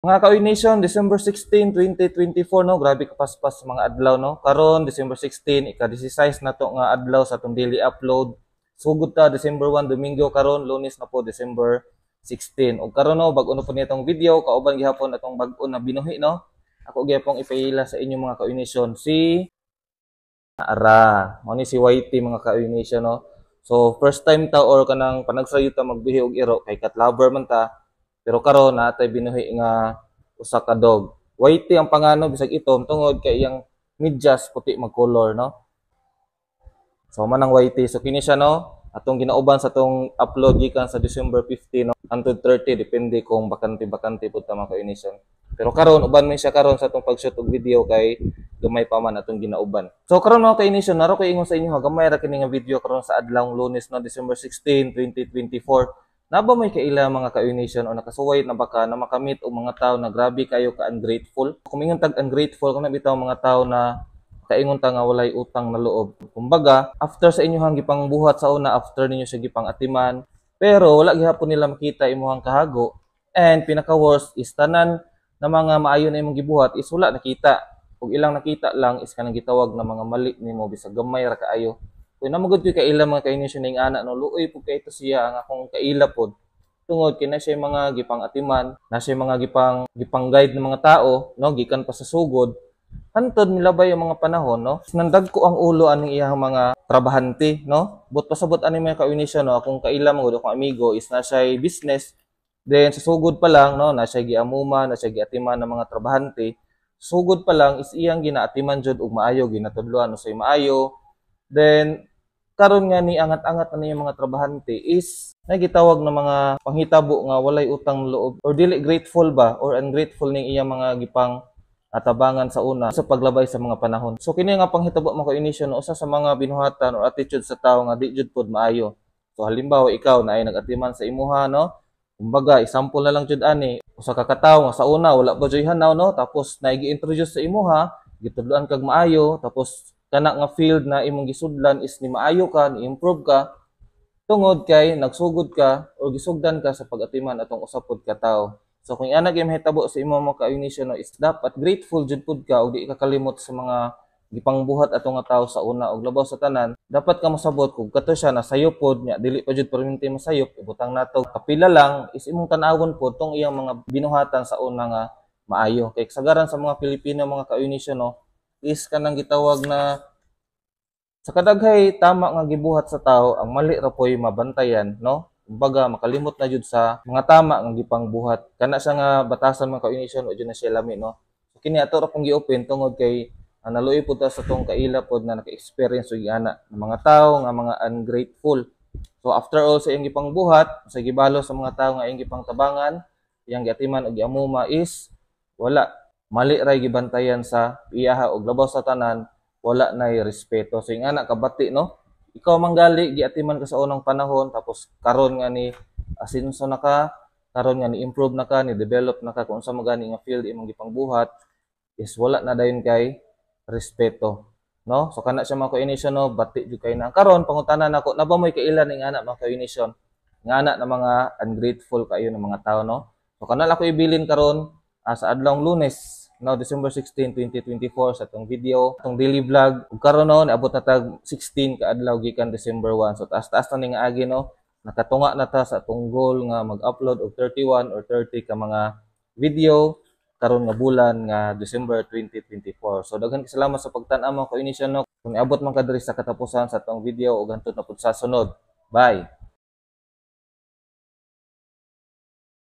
Mga ka Nation, December 16, 2024, no, grabe kapaspas sa mga adlaw, no. Karon December 16, ika-16 na to nga adlaw sa atong daily upload. Sugod ta December 1, Domingo, karon Lunes na po, December 16. Ug karon, no, bag-o na po niya itong video, kauban gihapon atong bag-o na binuhi, no. Ako gihapon ipaila sa inyo, mga ka-Nation, si Ara. Mao ni si Whitey, mga ka-Nation, no. So first time ta or kanang panagsayo ta magbihi og iro kay cat lover man ta. Pero karon naa tay binuhi nga usa ka dog. Whitey ang pangano, bisag itom tungod kay iyang medyas puti mag-color, no. So man ang Whitey. So kini siya, no, atong ginauban sa atong upload gikan sa December 15, no, hangtod 30, depende kung bakante-bakante pud ta, mga ka-Nation. Pero karon uban man siya karon sa atong pag-shoot og video kay gamay pa man atong ginauban. So karon, mga ka-Nation, naro ko ingon sa inyo ha, gamay ra kini nga video karon sa adlawng Lunes, no, December 16, 2024. Naa ba may kaila, mga ka-Nation, o nakasuway na ba ka na makamit og mga tao na grabe kayo ka ungrateful? Kung ingon tag ungrateful, kung bitaw mga tao na kaingon ta nga walay utang na loob. Kumbaga, after sa inyohang gipangbuhat sa una, after ninyo siya gipang atiman, pero wala gihapon nila makita imuhang kahago, and pinaka worst is tanan na mga maayo na imong gibuhat is wala nakita. Ug ilang nakita lang is kanang gitawag na mga mali nimo bisag gamay ra kaayo. Kung namagod ko kaila, mga ka-Nation, ning ana, no, luoy pud kay ito siya ang akong kaila pod. Tungod kay na siya mga gipang atiman, na siya mga gipang guide ng mga tao, no, gikan pa sa sugod. Hantod milabay ang mga panahon, no. Nandagko ang ulo aning iyang mga trabahante, no. But pasabot ani, mga ka-Nation, no, akong kaila mga akong amigo is na siya business. Then sa sugod pa lang, no, na siya giamuma, na siya giatiman ng mga trabahante. Sugod pa lang is iyang ginaatiman jud og maayo, ginatudloan usay maayo. Then karon nga ni angat-angat na niya mga trabahante is nagitawag na mga panghitabo nga walay utang loob or dili grateful ba or ungrateful ning iyang mga gipang atabangan sa una sa paglabay sa mga panahon. So kini nga panghitabo, mga ka-Nation, usa sa mga binuhatan or attitude sa tao nga di jud pod maayo. So halimbawa ikaw na ay nag-atiman sa imuha, no. Kumbaga, example na lang jud ani, usa ka katawo nga sa una wala pa joy hanaw, no, tapos naigi-introduce sa imuha, gitudloan kag maayo, tapos kana nga field na imong gisudlan is ni maayo ka, ni improve ka tungod kay nagsugod ka o gisugdan ka sa pag-atiman atong usa pod ka tawo. So kung ana gyud mahitabo sa imo, mga ka-Nation, no, is dapat grateful jud pud ka ug di ka kalimot sa mga gipangbuhat ato nga tawo sa una. Ug labaw sa tanan, dapat ka mosabot kung kato siya nasayop pod nya dili pa jud perminti masayop, ibutang nato kapila lang, is imong tan-awon pod tong iyang mga binuhatan sa una nga maayo. Kay kasagaran sa mga Pilipino, mga ka-Nation, no, is kanang gitawag na sa kadaghay tama nga gibuhat sa tao, ang mali ra poy mabantayan, no. Kumbaga makalimot na jud sa mga tama nga gipangbuhat. Kana siya nga batasan, mga ka-Nation, wa jud na siya lami, no. So kini ato ra pong gi-open tungod kay naluoy pud ta sa tong kaila pod na naka-experience og ana ng mga tao nga mga ungrateful. So after all sa iyang gipangbuhat, sa gibalo sa mga tao nga iyang gipangtabangan, iyang giatiman og giamuma is wala, mali ray gibantayan sa iyaha, og labaw sa tanan wala nay respeto. So yung ana kabati, no. Ikaw manggali giatiman ka sa unang panahon, tapos karon nga ni asinso na ka, karon nga ni improve na ka, ni develop na ka kung unsa man gani nga field imong gipangbuhat is wala na dayon kay respeto, no. So kana siya, mga ka-Nation, no, bati jud kay na. Karon pangutana nako, naa ba moy kaila ning ana, mga ka-Nation, nga ana na mga ungrateful kayo ng mga tao, no? So kana lang ako ibilin karon sa adlawng Lunes, no, December 16, 2024, sa atong video, atong daily vlog. Ug karon, no, niabot na tag 16 ka adlaw gikan December 1. So taas-taas na ning agi, no. Nakatunga na ta sa atong goal nga mag-upload og 31 or 30 ka mga video karon nga bulan nga December 2024. So daghan kay salamat sa pagtan-aw, mga ka-Nation, no. Kung niabot man ka diri sa katapusan sa atong video, ug hantod na pud sa sunod. Bye.